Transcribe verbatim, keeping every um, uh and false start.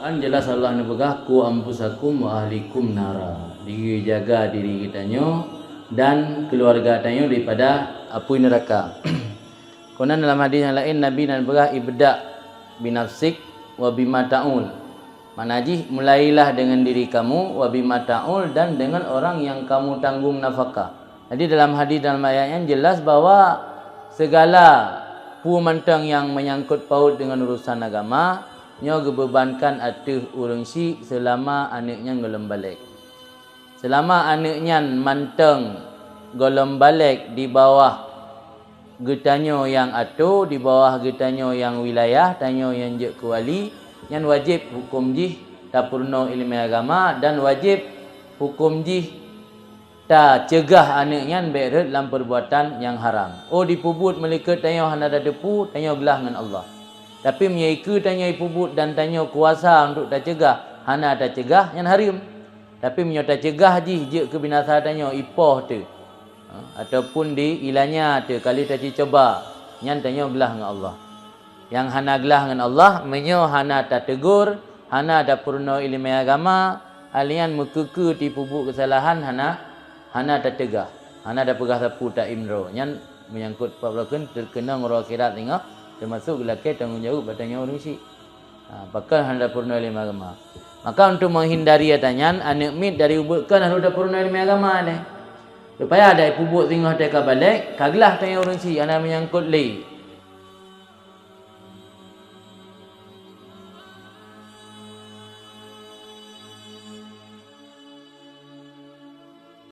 Kan jelas Allah neupeugah, "Qu anfusakum wa ahlikum nara." Dijaga diri geutanyoe dan keuluwarga tanyoe daripada apui neuraka. Keunan dalam hadis nyang laén Nabi neupeugah, "Ibda binafsik wa bima ta'ul." Makna jih, mulailah dengan diri kamu, wa bima ta'ul, dan dengan orang yang kamu tanggung nafakah. Jadi dalam hadis dalam ayat nyan jelas bahwa segala peue mantong nyang menyangkut paut dengan urusan agama, nyoe geubebankan ateueh ureuëng syiek seulama aneuëk nyan gohlom balek. Seulama aneuëk nyan mantong gohlom balek di bawah geutanyoe nyang atô, di bawah geutanyoe nyang wilayah, tanyoe nyang jeuet keu wali, nyan wajéb huköm jih tapeurunoe iéleumé agama dan wajéb huköm jih taceugah aneuëk nyan bék rhot lam peurbuatan nyang haram. Oh, dipeubuet meulikot tanyoe hana tateupeue, tanyoe glah ngon Allah. Tapi meunyoe ikeue tanyoe ipeubuet dan tanyoe kuasa untuk taceugah, hana taceugah, nyan hareuem. Tapi meunyoe taceugah jih jeuet keu binasa tanyoe, ipoh teuh, ha, ataupun di ilanya teuh, ka lheueh tacicoba, nyan tanyoe glah ngon Allah. Nyang hana glah ngon Allah, meunyoe hana tateugur, hana tapeurunoe iéleumé agama, alian meukeue-keue tipeubuet keusalahan, hana, hana taceugah, hana tapeugah sapeue, taiem droe. Nyan meunyangkot pat blokeun teukeunong uroe akhirat singoh, teumasok geulakée tanggong jaweueb bak tanyoe ureuëng syiek. Ha, pakon hana tapeurunoe iéleumé agama. Maka untuk menghindari ata nyan, aneuëk miet dari ubeut kon harôh tapeurunoe iéleumé agama lé. Supaya ada ipeubuet singoh teuka balek, ka glah tanyoe ureuëng syiek, hana meunyangkot lé.